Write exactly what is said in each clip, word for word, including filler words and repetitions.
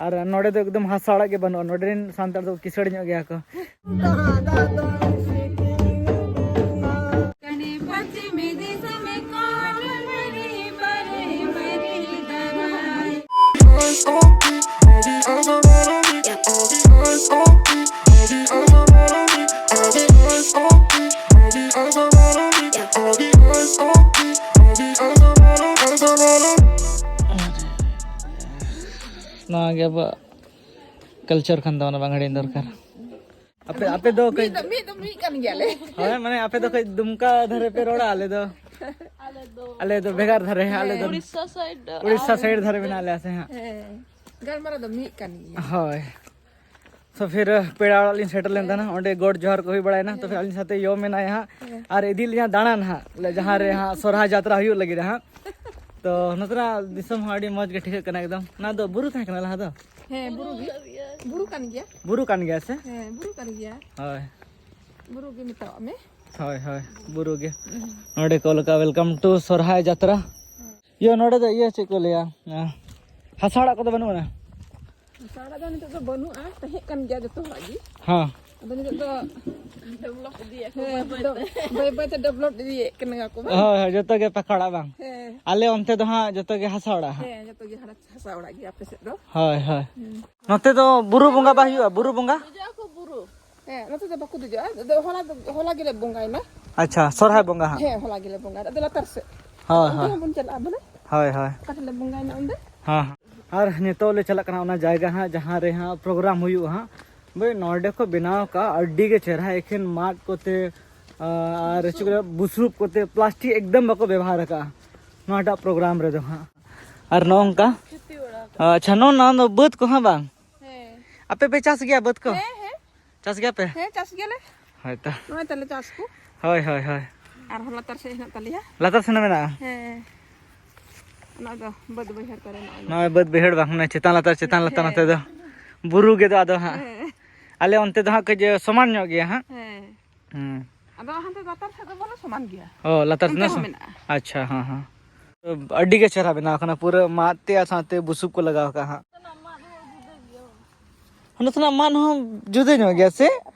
ᱟᱨ ᱱᱚᱰᱮ ᱫᱚ ᱮᱠᱫᱚᱢ ᱦᱟᱥᱟ ᱚᱲᱟᱜ ᱜᱮ ᱵᱟᱹᱱᱩᱜᱼᱟ᱾ ᱱᱚᱰᱮ ᱨᱮᱱ ᱥᱟᱱᱛᱟᱲ ᱫᱚ ᱠᱤᱥᱟᱹᱲ ᱧᱚᱜ ᱜᱮᱭᱟ ᱠᱚ᱾ ᱠᱟᱱᱮ ᱯᱚᱪᱷᱤᱢᱤ ᱫᱤᱥᱚᱢ ᱠᱚᱞ ᱢᱟᱨᱮ ᱢᱟᱨᱮ ᱫᱟᱨᱟᱭ᱾ ᱱᱚᱣᱟ ᱜᱮ ᱟᱵᱚᱣᱟᱜ culture ᱠᱟᱱ ᱛᱟᱵᱚᱱᱟ, ᱵᱟᱝ ᱦᱤᱲᱤᱧ ᱫᱚᱨᱠᱟᱨ᱾ ᱟᱯᱮ, ᱟᱯᱮ ᱫᱚ ᱠᱟᱹᱡ ᱢᱤᱫ ᱫᱚ, ᱢᱤᱫ ᱫᱚ ᱢᱤᱫ ᱠᱟᱱ ᱜᱮᱭᱟᱞᱮ᱾ ᱦᱳᱭ, ᱢᱟᱱᱮ ᱟᱯᱮ ᱫᱚ ᱠᱟᱹᱡ ᱫᱩᱢᱠᱟ ᱫᱷᱟᱨᱮ ᱯᱮ ᱨᱚᱲᱟ, ᱟᱞᱮ ᱫᱚ, ᱟᱞᱮ ᱫᱚ ᱵᱷᱮᱜᱟᱨ ᱫᱷᱟᱨᱮ, ᱟᱞᱮ ᱫᱚ ᱩᱲᱤᱥᱥᱟ side᱾ ᱩᱲᱤᱥᱥᱟ side ᱫᱷᱟᱨᱮ ᱢᱮᱱᱟᱜ ᱞᱮᱭᱟ ᱥᱮ ᱦᱟᱸᱜ᱾ ᱦᱮᱸ, ᱜᱟᱞᱢᱟᱨᱟᱣ ᱫᱚ ᱢᱤᱫ ᱠᱟᱱ ᱜᱮᱭᱟ᱾ ᱦᱳᱭ᱾ ᱛᱚ ᱯᱷᱤᱨ ᱯᱮᱲᱟ ᱚᱲᱟᱜ ᱞᱤᱧ ᱥᱮᱴᱮᱨ ᱞᱮᱱ ᱛᱟᱦᱮᱱᱟ, ᱚᱸᱰᱮ ᱜᱚᱰ ᱡᱚᱦᱟᱨ ᱠᱚ ᱦᱩᱭ ᱵᱟᱲᱟᱭᱮᱱᱟ᱾ ᱛᱚ ᱯᱷᱤᱨ ᱟᱹᱞᱤᱧ ᱥᱟᱛᱮ ᱭᱳ ᱢᱮᱱᱟᱭᱟ ᱦᱟᱸᱜ, ᱦᱮᱸ᱾ ᱟᱨ ᱤᱫᱤ ᱞᱤᱧᱟ ᱫᱟᱬᱟᱱ ᱦᱟᱸᱜ, ᱡᱟᱦᱟᱸ ᱨᱮ ᱦᱟᱸᱜ ᱥᱚᱨᱦᱟᱭ ᱡᱟᱛᱨᱟ ᱦᱩᱭᱩᱜ ᱞᱟᱹᱜᱤᱫ ᱦᱟᱸᱜ᱾ ᱛᱚ ᱱᱚᱛᱮᱱᱟᱜ ᱫᱤᱥᱚᱢ ᱦᱚᱸ ᱟᱹᱰᱤ ᱢᱚᱡᱽ ᱜᱮ ᱴᱷᱤᱠᱟᱹᱜ ᱠᱟᱱᱟ ᱮᱠᱫᱚᱢ᱾ ᱚᱱᱟ ᱫᱚ ᱵᱩᱨᱩ ᱛᱟᱦᱮᱸ ᱠᱟᱱᱟ ᱞᱟᱦᱟ ᱫᱚ? ᱦᱮᱸ, ᱵᱩᱨᱩ ᱜᱮ᱾ ᱵᱩᱨᱩ ᱠᱟᱱ ᱜᱮᱭᱟ᱾ ᱵᱩᱨᱩ ᱠᱟᱱ ᱜᱮᱭᱟ ᱥᱮ? ᱦᱮᱸ, ᱵᱩᱨᱩ ᱠᱟᱱ ᱜᱮᱭᱟ᱾ ᱦᱳᱭ᱾ ᱵᱩᱨᱩ ᱜᱮ ᱢᱮᱛᱟᱣᱟᱜ ᱢᱮ᱾ ᱦᱳᱭ, ᱦᱳᱭ, ᱵᱩᱨᱩ ᱜᱮ᱾ ᱱᱚᱰᱮ ᱠᱚ ᱚᱞ ᱟᱠᱟᱫ, "Welcome to ᱥᱚᱨᱦᱟᱭ ᱡᱟᱛᱨᱟ᱾" ᱤᱭᱟᱹ, ᱱᱚᱰᱮ ᱫᱚ ᱤᱭᱟᱹ ᱪᱮᱫ ᱠᱚ ᱞᱟᱹᱭᱟ, ᱦᱟᱥᱟ ᱚᱲᱟᱜ ᱠᱚᱫᱚ ᱵᱟᱹᱱᱩᱜ ᱟᱱᱟ? ᱦᱟᱥᱟ ᱚᱲᱟᱜ ᱫᱚ ᱱᱤᱛᱚᱜ ᱫᱚ ᱵᱟᱹᱱᱩᱜᱼᱟ, ᱛᱟᱦᱮᱸ ᱠᱟᱱ ᱜᱮᱭᱟ ᱡᱚᱛᱚ ᱦᱚᱲᱟᱜ ᱜᱮ᱾ ᱦᱮᱸ᱾ ᱟᱫᱚ ᱱᱤᱛᱚᱜ ᱫᱚ ᱰᱮᱵᱷᱞᱚᱯ ᱤᱫᱤᱭᱮᱫ ᱠᱚ ᱦᱮᱸ, ᱵᱟᱹᱭ ᱵᱟᱹᱭ ᱛᱮ᱾ ᱵᱟᱹᱭ ᱵᱟᱹᱭ ᱛᱮ ᱰᱮᱵᱷᱞᱚᱯ ᱤᱫᱤᱭᱮᱫ ᱠᱟᱱᱟ ᱠᱚ ᱵᱟᱝ? ᱦᱳᱭ, ᱦᱳᱭ, ᱡᱚᱛᱚ ᱜᱮ ᱯᱟᱠᱟ ᱚᱲᱟᱜ ᱵᱟᱝ? ᱦᱮᱸ᱾ ᱟᱞᱮ ᱚᱱᱛᱮ ᱫᱚ ᱦᱟᱸᱜ ᱡᱚᱛᱚ ᱜᱮ ᱦᱟᱥᱟ ᱚᱲᱟᱜ ᱦᱟᱸᱜ᱾ ᱦᱮᱸ, ᱡᱚᱛᱚ ᱜᱮ ᱦᱟᱱᱟ ᱦᱟᱥᱟ ᱚᱲᱟᱜ ᱜᱮ ᱟᱯᱮ ᱥᱮᱫ ᱫᱚ? ᱦᱳᱭ, ᱦᱳᱭ᱾ ᱦᱩᱸ᱾ ᱱᱚᱛᱮ ᱫᱚ ᱵᱩᱨᱩ ᱵᱚᱸᱜᱟ ᱵᱟᱭ ᱦᱩᱭᱩᱜᱼᱟ? ᱵᱩᱨᱩ ᱵᱚᱸᱜᱟ? ᱫᱮᱡᱚᱜ ᱟᱠᱚ ᱵᱩᱨᱩ᱾ ᱦᱮᱸ, ᱱᱚᱛᱮ ᱫᱚ ᱵᱟᱠᱚ ᱫᱮᱡᱚᱜᱼᱟ᱾ ᱟᱫᱚ ᱦᱚᱞᱟ ᱫᱚ, ᱦᱚᱞᱟ ᱜᱮᱞᱮ ᱵᱚᱸᱜᱟᱭᱮᱱᱟ᱾ ᱟᱪᱪᱷᱟ, ᱥᱚᱨᱦᱟᱭ ᱵᱚᱸᱜᱟ ᱦᱟᱸᱜ? ᱦᱮᱸ, ᱦᱚᱞᱟ ᱜᱮᱞᱮ ᱵᱚᱸᱜᱟᱭᱮᱱᱟ᱾ ᱟᱫᱚ ᱞᱟᱛᱟᱨ ᱥᱮᱫ᱾ ᱦᱳᱭ, ᱚᱱᱛᱮ ᱦᱳᱭ᱾ ᱦᱚᱸᱵᱚᱱ ᱪᱟᱞᱟᱜᱼᱟ ᱵᱚᱞᱮ᱾ ᱦᱳᱭ, ᱦᱳᱭ᱾ ᱚᱠᱟ ᱴᱷᱮᱱ ᱞᱮ ᱵᱚᱸᱜᱟᱭᱮᱱᱟ ᱚᱸᱰᱮ᱾ ᱦᱮᱸ, ᱦᱮᱸ᱾ ᱟᱨ ᱱᱤᱛᱚᱜ ᱞᱮ ᱪᱟᱞᱟᱜ ᱠᱟᱱᱟ ᱚᱱᱟ ᱡᱟᱭᱜᱟ ᱦᱟᱸᱜ, ᱡᱟᱦᱟᱸ ᱨᱮ ᱦᱟᱸᱜ program ᱦᱩᱭᱩᱜᱼᱟ ᱦᱟᱸᱜ᱾ ᱵᱷᱟᱹᱭ, ᱱᱚᱰᱮ ᱠᱚ ᱵᱮᱱᱟᱣ ᱟᱠᱟᱫ ᱟᱹᱰᱤ ᱜᱮ ᱪᱮᱦᱨᱟ, ᱮᱠᱷᱮᱱ ᱢᱟᱫ ᱠᱚᱛᱮ, ᱟᱨ ᱪᱮᱫ ᱠᱚ ᱞᱟᱹᱭᱟ, ᱵᱩᱥᱩᱵ ᱠᱚᱛᱮ, plastic ᱮᱠᱫᱚᱢ ᱵᱟᱠᱚ ᱵᱮᱵᱚᱦᱟᱨ ᱟᱠᱟᱫᱼᱟ ᱱᱚᱣᱟᱴᱟᱜ program ᱨᱮᱫᱚ ᱦᱟᱸᱜ᱾ ᱟᱨ ᱱᱚᱜᱼᱚ ᱱᱚᱝᱠᱟ᱾ ᱟᱪᱪᱷᱟ, ᱱᱚᱣᱟ, ᱱᱚᱣᱟ ᱫᱚ ᱵᱟᱹᱫᱽ ᱠᱚ ᱦᱟᱸᱜ ᱵᱟᱝ? ᱦᱮᱸ᱾ ᱟᱯᱮ ᱯᱮ ᱪᱟᱥ ᱜᱮᱭᱟ ᱵᱟᱹᱫᱽ ᱠᱚ? ᱦᱮᱸ, ᱦᱮᱸ᱾ ᱪᱟᱥ ᱜᱮᱭᱟ ᱯᱮ? ᱦᱮᱸ, ᱪᱟᱥ ᱜᱮᱭᱟᱞᱮ᱾ ᱦᱳᱭ ᱛᱚ᱾ ᱱᱚᱜᱼᱚᱭ ᱛᱟᱞᱮ ᱪᱟᱥ ᱠᱚ᱾ ᱦᱳᱭ, ᱦᱳᱭ, ᱦᱳᱭ᱾ ᱟᱨᱦᱚᱸ ᱞᱟᱛᱟᱨ ᱥᱮᱫ ᱦᱮᱱᱟᱜ ᱛᱟᱞᱮᱭᱟ᱾ ᱞᱟᱛᱟᱨ ᱥᱮᱱ ᱢᱮᱱᱟᱜᱼᱟ? ᱦᱮᱸ᱾ ᱚᱱᱟ ᱫᱚ ᱵᱟᱹᱫᱽ ᱵᱟᱹᱭᱦᱟᱹᱲ ᱠᱚᱨᱮ ᱱᱚᱜᱼᱚᱭ ᱱᱚᱜᱼᱚᱭ ᱵᱟᱹᱫᱽ ᱵᱟᱹᱭᱦᱟᱹᱲ ᱵᱟᱝ, ᱢᱟᱱᱮ ᱪᱮᱛᱟᱱ ᱞᱟᱛᱟᱨ, ᱪᱮᱛᱟᱱ ᱞᱟᱛᱟᱨ ᱦᱮᱸ᱾ ᱱᱚᱛᱮ ᱫᱚ ᱵᱩᱨᱩ ᱜᱮ ᱫᱚ ᱟᱫᱚ ᱦᱟᱸᱜ᱾ ᱦᱮᱸ᱾ ᱟᱞᱮ ᱚᱱᱛᱮ ᱫᱚ ᱦᱟᱸᱜ ᱠᱟᱹᱡ ᱥᱚᱢᱟᱱ ᱧᱚᱜ ᱜᱮᱭᱟ ᱦᱟᱸᱜ᱾ ᱦᱮᱸ᱾ ᱦᱩᱸ᱾ ᱟᱫᱚ ᱦᱟᱱᱛᱮ ᱞᱟᱛᱟᱨ ᱥᱮᱫ ᱫᱚ ᱵᱚᱞᱮ ᱥᱚᱢᱟᱱ ᱜᱮᱭᱟ᱾ ᱚ, ᱞᱟᱛᱟᱨ ᱚᱱᱛᱮ ᱥᱮᱱᱟᱜ ᱦᱚᱸ ᱥᱚᱢ-, ᱢᱮᱱᱟᱜᱼᱟ᱾ ᱟᱪᱪᱷᱟ, ᱦᱮᱸ, ᱦᱮᱸ᱾ ᱟᱹᱰᱤ ᱜᱮ ᱪᱮᱦᱨᱟ ᱵᱮᱱᱟᱣ ᱠᱟᱱᱟ, ᱯᱩᱨᱟᱹ ᱢᱟᱫ ᱛᱮ ᱟᱨ ᱥᱟᱶᱛᱮ ᱵᱩᱥᱩᱵ ᱠᱚ ᱞᱟᱜᱟᱣ ᱠᱟᱜᱼᱟ ᱦᱟᱸᱜ᱾ ᱦᱟᱱᱟ ᱥᱮᱱᱟᱜ ᱢᱟᱫ ᱦᱚᱸ ᱡᱩᱫᱟᱹ ᱧᱚᱜ ᱜᱮᱭᱟ ᱥᱮ?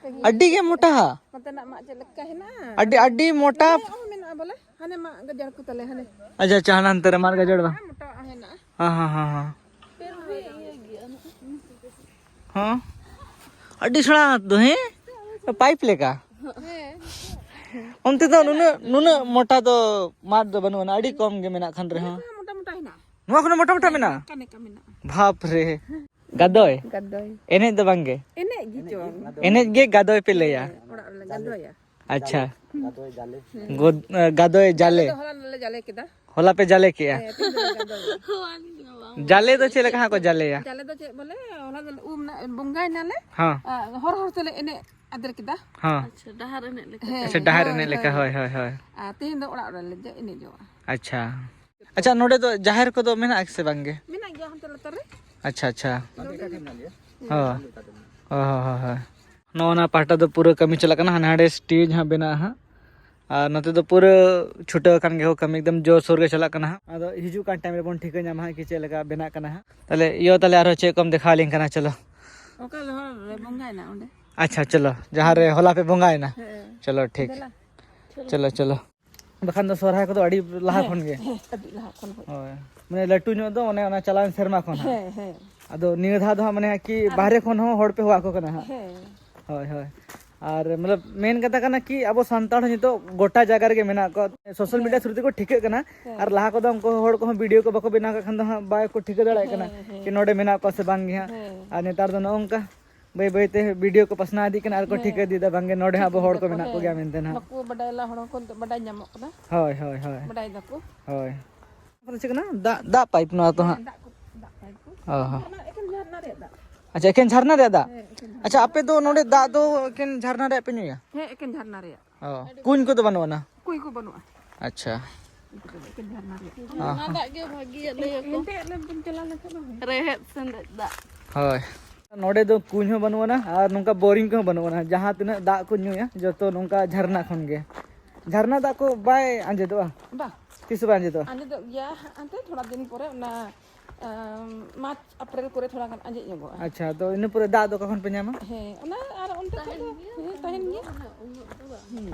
ᱟᱹᱰᱤ ᱜᱮ ᱢᱚᱴᱟ ᱦᱟ᱾ ᱱᱚᱛᱮᱱᱟᱜ ᱢᱟᱫ ᱪᱮᱫ ᱞᱮᱠᱟ ᱦᱮᱱᱟᱜᱼᱟ? ᱟᱹᱰᱤ, ᱟᱹᱰᱤ ᱢᱚᱴᱟ᱾ ᱱᱚᱛᱮ ᱦᱚᱸ ᱢᱮᱱᱟᱜᱼᱟ ᱵᱚᱞᱮ, ᱦᱟᱱᱮ ᱢᱟᱫ ᱜᱟᱡᱟᱲ ᱠᱚ ᱛᱟᱞᱮ ᱦᱟᱱᱮ᱾ ᱟᱪᱪᱷᱟ, ᱟᱪᱪᱷᱟ, ᱦᱟᱱᱟ ᱦᱟᱱᱛᱮ ᱨᱮ ᱢᱟᱫ ᱜᱟᱡᱟᱲ ᱵᱟ? ᱢᱚᱴᱟ ᱦᱮᱱᱟᱜᱼᱟ᱾ ᱦᱮᱸ, ᱦᱮᱸ, ᱦᱮᱸ, ᱦᱮᱸ᱾ ᱦᱚᱸ, ᱟᱹᱰᱤ ᱥᱮᱬᱟ ᱫᱚ, ᱦᱮᱸ? ᱯᱟᱭᱤᱯ ᱞᱮᱠᱟ᱾ ᱦᱮᱸ᱾ ᱚᱱᱛᱮ ᱫᱚ ᱱᱩᱱᱟᱹᱜ, ᱱᱩᱱᱟᱹᱜ ᱢᱚᱴᱟ ᱫᱚ ᱢᱟᱫ ᱫᱚ ᱵᱟᱹᱱᱩᱜ ᱟᱱᱟ, ᱟᱹᱰᱤ ᱠᱚᱢ ᱜᱮ ᱢᱮᱱᱟᱜ ᱠᱷᱟᱱ ᱨᱮᱦᱚᱸ᱾ ᱢᱚᱴᱟ ᱢᱚᱴᱟ ᱦᱮᱱᱟᱜᱼᱟ᱾ ᱱᱚᱣᱟ ᱠᱷᱚᱱ ᱢᱚᱴᱟ ᱢᱚᱴᱟ ᱢᱮᱱᱟᱜᱼᱟ? ᱚᱱᱠᱟ ᱞᱮᱠᱟ ᱢᱮᱱᱟᱜᱼᱟ᱾ ᱵᱟᱯ ᱨᱮ᱾ ᱜᱟᱫᱚᱭ? ᱜᱟᱫᱚᱭ᱾ ᱮᱱᱮᱡ ᱫᱚ ᱵᱟᱝ ᱜᱮ? ᱮᱱᱮᱡ ᱜᱮ ᱪᱚᱝ᱾ ᱮᱱᱮᱡ ᱜᱮ ᱜᱟᱫᱚᱭ ᱯᱮ ᱞᱟᱹᱭᱟ? ᱦᱮᱸ, ᱚᱲᱟᱜ ᱨᱮᱞᱮ ᱜᱟᱫᱚᱭᱟ᱾ ᱟᱪᱪᱷᱟ᱾ ᱦᱮᱸ᱾ ᱜᱚᱫ-, ᱮ, ᱜᱟᱫᱚᱭ ᱡᱟᱞᱮ᱾ ᱡᱟᱞᱮ ᱫᱚ ᱦᱚᱞᱟ ᱞᱮ ᱡᱟᱞᱮ ᱠᱮᱫᱟ᱾ ᱦᱚᱞᱟ ᱯᱮ ᱡᱟᱞᱮ ᱠᱮᱜᱼᱟ? ᱦᱮᱸ, ᱛᱮᱦᱮᱧ ᱫᱚᱞᱮ ᱜᱟᱫᱚᱭᱟ᱾ ᱡᱟᱞᱮ ᱫᱚ ᱪᱮᱫ ᱞᱮᱠᱟ ᱦᱟᱸᱜ ᱠᱚ ᱡᱟᱞᱮᱭᱟ? ᱡᱟᱞᱮ ᱫᱚ ᱪᱮᱫ ᱵᱚᱞᱮ, ᱦᱚᱞᱟ ᱫᱚᱞᱮ ᱩᱢ ᱱᱟ-, ᱵᱚᱸᱜᱟᱭ ᱱᱟᱞᱮ᱾ ᱦᱚᱸ᱾ ᱟᱨ ᱦᱚᱨ ᱦᱚᱨ ᱛᱮᱞᱮ ᱮᱱᱮᱡ ᱟᱫᱮᱨ ᱠᱮᱫᱟ᱾ ᱦᱚᱸ᱾ ᱟᱪᱪᱷᱟ, ᱰᱟᱦᱟᱨ ᱮᱱᱮᱡ ᱞᱮᱠᱟ᱾ ᱦᱮᱸ, ᱟᱪᱪᱷᱟ, ᱰᱟᱦᱟᱨ ᱮᱱᱮᱡ ᱞᱮᱠᱟ, ᱦᱳᱭ, ᱦᱳᱭ, ᱦᱳᱭ᱾ ᱟᱨ ᱛᱮᱦᱮᱧ ᱫᱚ ᱚᱲᱟᱜ ᱨᱮᱞᱮ ᱡᱮ ᱮᱱᱮᱡᱚᱜᱼᱟ᱾ ᱟᱪᱪᱷᱟ᱾ ᱟᱪᱪᱷᱟ, ᱱᱚᱰᱮ ᱫᱚ ᱡᱟᱦᱮᱨ ᱠᱚᱫᱚ ᱢᱮᱱᱟᱜᱼᱟ ᱥᱮ ᱵᱟᱝ ᱜᱮ? ᱢᱮᱱᱟᱜ ᱜᱮᱭᱟ, ᱦᱟᱱᱛᱮ ᱞᱟᱛᱟᱨ ᱨᱮ᱾ ᱟᱪᱪᱷᱟ, ᱟᱪᱪᱷᱟ᱾ ᱱᱚᱰᱮ ᱫᱚ ᱦᱳᱭ᱾ ᱦᱳᱭ, ᱦᱳᱭ, ᱦᱳᱭ, ᱦᱳᱭ᱾ ᱱᱚᱜᱼᱚ ᱱᱟ ᱯᱟᱦᱴᱟ ᱫᱚ ᱯᱩᱨᱟᱹ ᱠᱟᱹᱢᱤ ᱪᱟᱞᱟᱜ ᱠᱟᱱᱟ, ᱦᱟᱱᱮ ᱦᱟᱸᱰᱮ stage ᱦᱟᱸᱜ ᱵᱮᱱᱟᱜᱼᱟ ᱦᱟᱸᱜ᱾ ᱟᱨ ᱱᱚᱛᱮ ᱫᱚ ᱯᱩᱨᱟᱹ ᱪᱷᱩᱴᱟᱹᱣ ᱟᱠᱟᱱ ᱜᱮᱭᱟ ᱠᱚ ᱠᱟᱹᱢᱤ, ᱮᱠᱫᱚᱢ ᱡᱳᱨᱥᱳᱨ ᱜᱮ ᱪᱟᱞᱟᱜ ᱠᱟᱱᱟ ᱦᱟᱸᱜ᱾ ᱟᱫᱚ ᱦᱤᱡᱩᱜ ᱠᱟᱱ time ᱨᱮᱵᱚᱱ ᱴᱷᱤᱠᱟᱹ ᱧᱟᱢᱟ ᱦᱟᱸᱜ ᱠᱤ ᱪᱮᱫ ᱞᱮᱠᱟ ᱵᱮᱱᱟᱜ ᱠᱟᱱᱟ ᱦᱟᱸᱜ᱾ ᱛᱟᱦᱞᱮ ᱤᱭᱟᱹ, ᱛᱟᱦᱞᱮ ᱟᱨᱦᱚᱸ ᱪᱮᱫ ᱠᱚᱢ ᱫᱮᱠᱷᱟᱣ ᱟᱹᱞᱤᱧ ᱠᱟᱱᱟ? ᱪᱚᱞᱚ᱾ ᱚᱠᱟ ᱨᱮ ᱦᱚᱲ ᱨᱮ ᱵᱚᱸᱜᱟᱭᱮᱱᱟ ᱚᱸᱰᱮ? ᱟᱪᱪᱷᱟ, ᱪᱚᱞᱚ, ᱡᱟᱦᱟᱸ ᱨᱮ ᱦᱚᱞᱟ ᱯᱮ ᱵᱚᱸᱜᱟᱭᱮᱱᱟ᱾ ᱦᱮᱸ᱾ ᱪᱚᱞᱚ, ᱴᱷᱤᱠ᱾ ᱫᱮᱞᱟ᱾ ᱪᱚᱞᱚ, ᱪᱚᱞᱚ᱾ ᱵᱟᱠᱷᱟᱱ ᱫᱚ ᱥᱚᱨᱦᱟᱭ ᱠᱚᱫᱚ ᱟᱹᱰᱤ ᱞᱟᱦᱟ ᱦᱮᱸ, ᱠᱷᱚᱱ ᱜᱮ᱾ ᱦᱮᱸ, ᱟᱹᱰᱤ ᱞᱟᱦᱟ ᱠᱷᱚᱱ ᱦᱩᱭ᱾ ᱦᱳᱭ, ᱢᱟᱱᱮ ᱞᱟᱹᱴᱩ ᱧᱚᱜ ᱫᱚ ᱚᱱᱮ ᱚᱱᱟ ᱪᱟᱞᱟᱣᱮᱱ ᱥᱮᱨᱢᱟ ᱠᱷᱚᱱ ᱦᱟᱸᱜ᱾ ᱦᱮᱸ, ᱦᱮᱸ᱾ ᱟᱫᱚ ᱱᱤᱭᱟᱹ ᱫᱷᱟᱣ ᱫᱚ ᱦᱟᱸᱜ ᱢᱟᱱᱮ ᱦᱟᱸᱜ ᱠᱤ ᱟᱨ ᱵᱟᱦᱨᱮ ᱠᱷᱚᱱ ᱦᱚᱸ ᱦᱚᱲ ᱯᱮ ᱦᱚᱦᱚ ᱟᱠᱚ ᱠᱟᱱᱟ ᱦᱟᱸᱜ᱾ ᱦᱮᱸ᱾ ᱦᱳᱭ, ᱦᱳᱭ᱾ ᱟᱨ ᱢᱚᱛᱞᱚᱵ ᱢᱮᱱ ᱠᱟᱛᱷᱟ ᱠᱟᱱᱟ ᱠᱤ ᱟᱵᱚ ᱥᱟᱱᱛᱟᱲ ᱦᱚᱸ ᱱᱤᱛᱚᱜ ᱜᱚᱴᱟ ᱡᱟᱭᱜᱟ ᱨᱮᱜᱮ ᱢᱮᱱᱟᱜ ᱠᱚᱣᱟ, social media ᱦᱮᱸ᱾ Through ᱛᱮᱠᱚ ᱴᱷᱤᱠᱟᱹᱜ ᱠᱟᱱᱟ᱾ ᱦᱮᱸ᱾ ᱟᱨ ᱞᱟᱦᱟ ᱠᱚᱫᱚ ᱩᱱᱠᱩ ᱦᱚᱲ ᱠᱚᱦᱚᱸ video ᱠᱚ ᱵᱟᱠᱚ ᱵᱮᱱᱟᱣ ᱠᱟᱜ ᱠᱷᱟᱱ ᱫᱚ ᱦᱟᱸᱜ ᱵᱟᱠᱚ ᱴᱷᱤᱠᱟᱹ ᱫᱟᱲᱮᱭᱟᱜ ᱠᱟᱱᱟ ᱦᱮᱸ, ᱦᱮᱸ᱾ ᱠᱤ ᱱᱚᱰᱮ ᱢᱮᱱᱟᱜ ᱠᱚᱣᱟ ᱥᱮ ᱵᱟᱝ ᱜᱮ ᱦᱟᱸᱜ᱾ ᱦᱮᱸ᱾ ᱟᱨ ᱱᱮᱛᱟᱨ ᱫᱚ ᱱᱚᱜᱼᱚ ᱱᱚᱝᱠᱟ ᱵᱟᱹᱭ ᱵᱟᱹᱭ ᱛᱮ video ᱠᱚ ᱯᱟᱥᱱᱟᱣ ᱤᱫᱤᱜ ᱠᱟᱱᱟ ᱟᱨ ᱠᱚ ᱦᱮᱸ, ᱴᱷᱤᱠᱟᱹ ᱤᱫᱤᱭᱮᱫᱟ, ᱵᱟᱝ ᱜᱮ ᱱᱚᱰᱮ ᱦᱚᱸ ᱴᱷᱤᱠ ᱟᱵᱚ ᱦᱚᱲ ᱠᱚ ᱤᱫᱤᱭᱮᱫᱟ ᱢᱮᱱᱟᱜ ᱠᱚ, ᱠᱚᱜᱮᱭᱟ ᱦᱮᱸ᱾ ᱢᱮᱱᱛᱮ ᱱᱟᱦᱟᱜ᱾ ᱵᱟᱠᱚ ᱵᱟᱰᱟᱭ ᱞᱟ ᱦᱚᱲ ᱦᱚᱸ ᱠᱚ ᱱᱤᱛᱚᱜ ᱵᱟᱰᱟᱭ ᱧᱟᱢᱚᱜ ᱠᱟᱱᱟ᱾ ᱦᱳᱭ, ᱦᱳᱭ, ᱦᱳᱭ᱾ ᱵᱟᱰᱟᱭ ᱫᱟᱠᱚ᱾ ᱦᱳᱭ᱾ ᱚᱱᱟ ᱫᱚ ᱪᱮᱫ ᱠᱟᱱᱟ? ᱫᱟᱜ, ᱫᱟᱜ pipe ᱱᱚᱣᱟ ᱛᱚ ᱦᱮᱸ, ᱦᱟᱸᱜ? ᱫᱟᱜ ᱠᱚ, ᱫᱟᱜ pipe ᱠᱚ᱾ ᱚ ᱦᱚᱸ᱾ ᱡᱷᱟᱨᱱᱟ, ᱮᱠᱮᱱ ᱡᱷᱟᱨᱱᱟ ᱨᱮᱭᱟᱜ ᱫᱟᱜ᱾ ᱟᱪᱪᱷᱟ, ᱮᱠᱮᱱ ᱡᱷᱟᱨᱱᱟ ᱨᱮᱭᱟᱜ ᱫᱟᱜ? ᱦᱮᱸ, ᱮᱠᱮᱱ ᱡᱷᱟᱨᱱᱟ ᱟᱪᱪᱷᱟ, ᱨᱮᱭᱟᱜ᱾ ᱟᱯᱮ ᱫᱚ ᱱᱚᱰᱮ ᱫᱟᱜ ᱫᱚ ᱮᱠᱮᱱ ᱡᱷᱟᱨᱱᱟ ᱨᱮᱭᱟᱜ ᱯᱮ ᱧᱩᱭᱟ? ᱦᱮᱸ, ᱮᱠᱮᱱ ᱡᱷᱟᱨᱱᱟ ᱨᱮᱭᱟᱜ᱾ ᱚ, ᱠᱩᱧ ᱠᱚᱫᱚ ᱵᱟᱹᱱᱩᱜ ᱟᱱᱟ? ᱠᱩᱧ ᱠᱚ ᱵᱟᱹᱱᱩᱜᱼᱟ᱾ ᱟᱪᱪᱷᱟ᱾ ᱮᱠᱮᱱ ᱡᱷᱟᱨᱱᱟ ᱨᱮᱭᱟᱜ᱾ ᱚ ᱦᱚᱸ᱾ ᱫᱟᱜ ᱜᱮ ᱵᱷᱟᱹᱜᱤᱭᱟ, ᱞᱟᱹᱭ ᱟᱠᱚ᱾ ᱦᱮᱸᱫᱮ ᱟᱞᱮ ᱵᱚᱱ ᱪᱟᱞᱟᱣ ᱞᱮᱱᱠᱷᱟᱱ ᱫᱚ ᱦᱩᱭᱩᱜᱼᱟ᱾ ᱨᱮᱦᱮᱫ ᱥᱮᱸᱫᱮᱫ ᱫᱟᱜ᱾ ᱦᱳᱭ᱾ ᱱᱚᱰᱮ ᱫᱚ ᱠᱩᱧ ᱦᱚᱸ ᱵᱟᱹᱱᱩᱜ ᱟᱱᱟ ᱟᱨ ᱱᱚᱝᱠᱟ boring ᱠᱚᱦᱚᱸ ᱵᱟᱹᱱᱩᱜ ᱟᱱᱟ᱾ ᱡᱟᱦᱟᱸ ᱛᱤᱱᱟᱹᱜ ᱫᱟᱜ ᱠᱚ ᱧᱩᱭᱟ, ᱡᱚᱛᱚ ᱱᱚᱝᱠᱟ ᱡᱷᱟᱨᱱᱟ ᱠᱷᱚᱱ ᱜᱮ᱾ ᱡᱷᱟᱨᱱᱟ ᱫᱟᱜ ᱠᱚ ᱵᱟᱭ ᱟᱸᱡᱮᱫᱚᱜᱼᱟ? ᱵᱟᱝ᱾ ᱛᱤᱥ ᱦᱚᱸ ᱵᱟᱭ ᱟᱸᱡᱮᱫᱚᱜᱼᱟ? ᱟᱸᱡᱮᱫᱚᱜ ᱜᱮᱭᱟ, ᱦᱟᱱᱛᱮ ᱛᱷᱚᱲᱟ ᱫᱤᱱ ᱯᱚᱨᱮ ᱚᱱᱟ ᱟᱢ, ᱢᱟᱨᱪ ᱮᱯᱨᱤᱞ ᱠᱚᱨᱮ ᱛᱷᱚᱲᱟ ᱜᱟᱱ ᱟᱸᱡᱮᱫ ᱧᱚᱜᱚᱜᱼᱟ᱾ ᱟᱪᱪᱷᱟ, ᱛᱚ ᱤᱱᱟᱹ ᱯᱚᱨᱮ ᱫᱟᱜ ᱫᱚ ᱚᱠᱟ ᱠᱷᱚᱱ ᱯᱮ ᱧᱟᱢᱟ? ᱦᱮᱸ, ᱚᱱᱟ ᱟᱨ ᱚᱱᱛᱮ ᱠᱷᱚᱱ ᱫᱚ, ᱦᱮᱸ, ᱛᱟᱦᱮᱱ ᱜᱮᱭᱟ᱾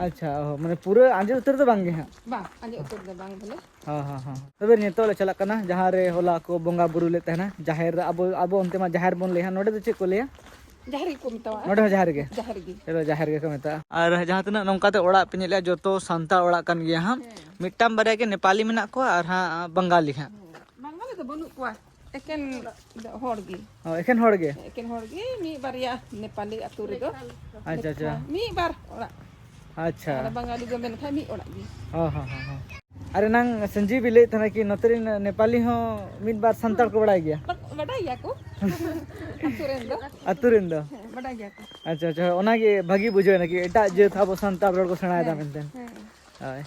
ᱟᱪᱪᱷᱟ, ᱚ, ᱢᱟᱱᱮ ᱯᱩᱨᱟᱹ ᱟᱸᱡᱮᱫ ᱩᱛᱟᱹᱨ ᱫᱚ ᱵᱟᱝ ᱜᱮ ᱦᱟᱸᱜ? ᱵᱟᱝ, ᱟᱸᱡᱮᱫ ᱩᱛᱟᱹᱨ ᱫᱚ ᱵᱟᱝ ᱵᱚᱞᱮ᱾ ᱦᱚᱸ, ᱦᱚᱸ, ᱦᱚᱸ᱾ ᱛᱚᱵᱮ ᱱᱤᱛᱚᱜ ᱞᱮ ᱪᱟᱞᱟᱜ ᱠᱟᱱᱟ ᱡᱟᱦᱟᱸ ᱨᱮ ᱦᱚᱞᱟ ᱠᱚ ᱵᱚᱸᱜᱟ ᱵᱩᱨᱩ ᱞᱮᱫ ᱛᱟᱦᱮᱱᱟ, ᱡᱟᱦᱮᱨ ᱨᱮ, ᱟᱵᱚ, ᱟᱵᱚ ᱚᱱᱛᱮ ᱢᱟ ᱡᱟᱦᱮᱨ ᱵᱚᱱ ᱞᱟᱹᱭᱟ, ᱱᱚᱰᱮ ᱫᱚ ᱪᱮᱫ ᱠᱚ ᱞᱟᱹᱭᱟ? ᱡᱟᱦᱮᱨ ᱜᱮᱠᱚ ᱢᱮᱛᱟᱣᱟᱜᱼᱟ᱾ ᱱᱚᱰᱮ ᱦᱚᱸ ᱡᱟᱦᱮᱨ ᱜᱮ? ᱡᱟᱦᱮᱨ ᱜᱮ᱾ ᱪᱚᱞᱚ, ᱡᱟᱦᱮᱨ ᱜᱮᱠᱚ ᱢᱮᱛᱟᱜᱼᱟ᱾ ᱟᱨ ᱡᱟᱦᱟᱸ ᱛᱤᱱᱟᱹᱜ ᱱᱚᱝᱠᱟ ᱛᱮ ᱚᱲᱟᱜ ᱯᱮ ᱧᱮᱞᱮᱜᱼᱟ, ᱡᱚᱛᱚ ᱥᱟᱱᱛᱟᱲ ᱚᱲᱟᱜ ᱠᱟᱱ ᱜᱮᱭᱟ ᱦᱟᱸᱜ᱾ ᱦᱮᱸ᱾ ᱢᱤᱫᱴᱟᱝ ᱵᱟᱨᱭᱟ ᱜᱮ ᱱᱮᱯᱟᱞᱤ ᱢᱮᱱᱟᱜ ᱠᱚᱣᱟ ᱟᱨ ᱦᱟᱸᱜ ᱵᱟᱝᱜᱟᱞᱤ ᱦᱟᱸᱜ᱾ ᱦᱮᱸ, ᱵᱟᱝᱜᱟᱞᱤ ᱫᱚ ᱵᱟᱹᱱᱩᱜ ᱠᱚᱣᱟ, ᱮᱠᱮᱱ ᱦᱚᱲ ᱜᱮ᱾ ᱚ, ᱮᱠᱮᱱ ᱦᱚᱲ ᱜᱮ? ᱮᱠᱮᱱ ᱦᱚᱲ ᱜᱮ, ᱢᱤᱫ ᱵᱟᱨᱭᱟ ᱱᱮᱯᱟᱞᱤ ᱟᱹᱛᱩ ᱨᱮᱫᱚ᱾ ᱟᱪᱪᱷᱟ, ᱟᱪᱪᱷᱟ᱾ ᱢᱤᱫ ᱵᱟᱨ ᱚᱲᱟᱜ᱾ ᱟᱪᱪᱷᱟ᱾ ᱟᱨ ᱵᱟᱝᱜᱟᱞᱤ ᱫᱚ ᱢᱮᱱᱠᱷᱟᱱ ᱢᱤᱫ ᱚᱲᱟᱜ ᱜᱮ᱾ ᱦᱚᱸ, ᱦᱚᱸ, ᱦᱚᱸ, ᱦᱚᱸ᱾ ᱟᱨ ᱮᱱᱟᱝ ᱥᱟᱹᱧᱡᱤ ᱵᱤ ᱞᱟᱹᱭᱮᱫ ᱛᱟᱦᱮᱱᱟ ᱠᱤ ᱱᱚᱛᱮ ᱨᱮᱱ ᱱᱮᱯᱟᱞᱤ ᱦᱚᱸ ᱢᱤᱫ ᱵᱟᱨ ᱥᱟᱱᱛᱟᱲ ᱠᱚ ᱵᱟᱲᱟᱭ ᱜᱮᱭᱟ? ᱵᱟᱰᱟᱭ ᱜᱮᱭᱟ ᱠᱚ᱾ ᱟᱹᱛᱩ ᱨᱮᱱ ᱫᱚ? ᱟᱹᱛᱩ ᱨᱮᱱ ᱫᱚ? ᱦᱮᱸ, ᱵᱟᱰᱟᱭ ᱜᱮᱭᱟ ᱠᱚ᱾ ᱟᱪᱪᱷᱟ, ᱟᱪᱪᱷᱟ, ᱚᱱᱟᱜᱮ ᱵᱷᱟᱹᱜᱤ ᱵᱩᱡᱷᱟᱹᱣ ᱮᱱᱟ ᱠᱤ ᱮᱴᱟᱜ ᱡᱟᱹᱛ ᱟᱵᱚ ᱥᱟᱱᱛᱟᱲ ᱨᱚᱲ ᱠᱚ ᱥᱮᱬᱟᱭᱮᱫᱟ ᱦᱮᱸ, ᱢᱮᱱᱛᱮ᱾ ᱦᱮᱸ᱾ ᱦᱳᱭ᱾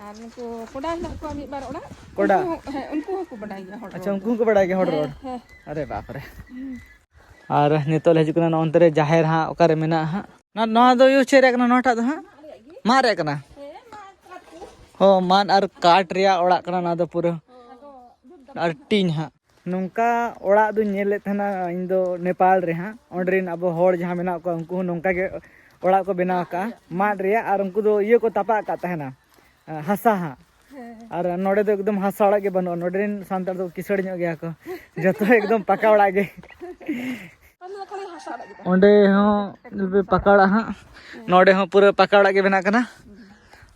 ᱟᱨ ᱱᱩᱠᱩ ᱠᱚᱰᱟ ᱦᱮᱱᱟᱜ ᱠᱚᱣᱟ ᱢᱤᱫ ᱵᱟᱨ ᱚᱲᱟᱜ᱾ ᱠᱚᱰᱟ? ᱩᱱᱠᱩ ᱦᱚᱸ, ᱦᱮᱸ, ᱩᱱᱠᱩ ᱦᱚᱸᱠᱚ ᱵᱟᱰᱟᱭ ᱜᱮᱭᱟ ᱦᱚᱲ ᱟᱪᱪᱷᱟ, ᱨᱚᱲ ᱩᱱᱠᱩ ᱫᱚ᱾ ᱦᱚᱸᱠᱚ ᱵᱟᱰᱟᱭ ᱜᱮᱭᱟ ᱦᱚᱲ ᱦᱮᱸ, ᱨᱚᱲ? ᱦᱮᱸ᱾ ᱟᱨᱮ ᱵᱟᱯ ᱨᱮ᱾ ᱟᱨ ᱱᱤᱛᱚᱜ ᱞᱮ ᱦᱤᱡᱩᱜ ᱠᱟᱱᱟ ᱱᱚᱜᱼᱚ ᱱᱚᱱᱛᱮ ᱨᱮ ᱡᱟᱦᱮᱨ ᱦᱟᱸᱜ ᱚᱠᱟᱨᱮ ᱢᱮᱱᱟᱜᱼᱟ ᱦᱟᱸᱜ᱾ ᱱᱚᱣᱟ, ᱱᱚᱣᱟ ᱫᱚ ᱭᱳ ᱪᱮᱫ ᱨᱮᱭᱟᱜ ᱠᱟᱱᱟ ᱱᱚᱣᱟᱴᱟᱜ ᱫᱚ ᱦᱟᱸᱜ? ᱢᱟᱫ ᱨᱮᱭᱟᱜ ᱠᱟᱱᱟ? ᱦᱚᱸ, ᱢᱟᱫ ᱟᱨ ᱠᱟᱴ ᱨᱮᱭᱟᱜ ᱚᱲᱟᱜ ᱠᱟᱱᱟ ᱱᱚᱣᱟ ᱫᱚ ᱯᱩᱨᱟᱹ᱾ ᱟᱨ ᱴᱤᱧ ᱦᱟᱸᱜ᱾ ᱱᱚᱝᱠᱟ ᱚᱲᱟᱜ ᱫᱩᱧ ᱧᱮᱞ ᱞᱮᱫ ᱛᱟᱦᱮᱱᱟ ᱤᱧ ᱫᱚ ᱱᱮᱯᱟᱞ ᱨᱮ ᱦᱟᱸᱜ᱾ ᱚᱸᱰᱮ ᱨᱮᱱ ᱟᱵᱚ ᱦᱚᱲ ᱡᱟᱦᱟᱸ ᱢᱮᱱᱟᱜ ᱠᱚᱣᱟ, ᱩᱱᱠᱩ ᱦᱚᱸ ᱱᱚᱝᱠᱟ ᱜᱮ ᱚᱲᱟᱜ ᱠᱚ ᱵᱮᱱᱟᱣ ᱟᱠᱟᱫᱼᱟ ᱢᱟᱫ ᱨᱮᱭᱟᱜ, ᱟᱨ ᱩᱱᱠᱩ ᱫᱚ ᱤᱭᱟᱹ ᱠᱚ ᱛᱟᱯᱟᱜ ᱟᱠᱟᱫ ᱛᱟᱦᱮᱱᱟ, ᱦᱟᱥᱟ ᱦᱟᱸᱜ᱾ ᱦᱮᱸ᱾ ᱟᱨ ᱱᱚᱰᱮ ᱫᱚ ᱮᱠᱫᱚᱢ ᱦᱟᱥᱟ ᱚᱲᱟᱜ ᱜᱮ ᱵᱟᱹᱱᱩᱜᱼᱟ᱾ ᱱᱚᱰᱮ ᱨᱮᱱ ᱥᱟᱱᱛᱟᱲ ᱫᱚ ᱠᱤᱥᱟᱹᱲ ᱧᱚᱜ ᱜᱮᱭᱟ ᱠᱚ, ᱡᱚᱛᱚ ᱮᱠᱫᱚᱢ ᱯᱟᱠᱟ ᱚᱲᱟᱜ ᱜᱮ᱾ ᱟᱞᱮ ᱫᱚ ᱠᱷᱟᱹᱞᱤ ᱦᱟᱥᱟ ᱚᱲᱟᱜ ᱜᱮ ᱛᱟᱦᱮᱸ ᱚᱸᱰᱮ ᱠᱟᱱᱟ᱾ ᱦᱚᱸ ᱯᱟᱠᱟ ᱚᱲᱟᱜ ᱦᱟᱸᱜ, ᱦᱮᱸ᱾ ᱱᱚᱰᱮ ᱦᱚᱸ ᱯᱩᱨᱟᱹ ᱯᱟᱠᱟ ᱚᱲᱟᱜ ᱜᱮ ᱵᱮᱱᱟᱜ ᱠᱟᱱᱟ᱾ ᱦᱮᱸ᱾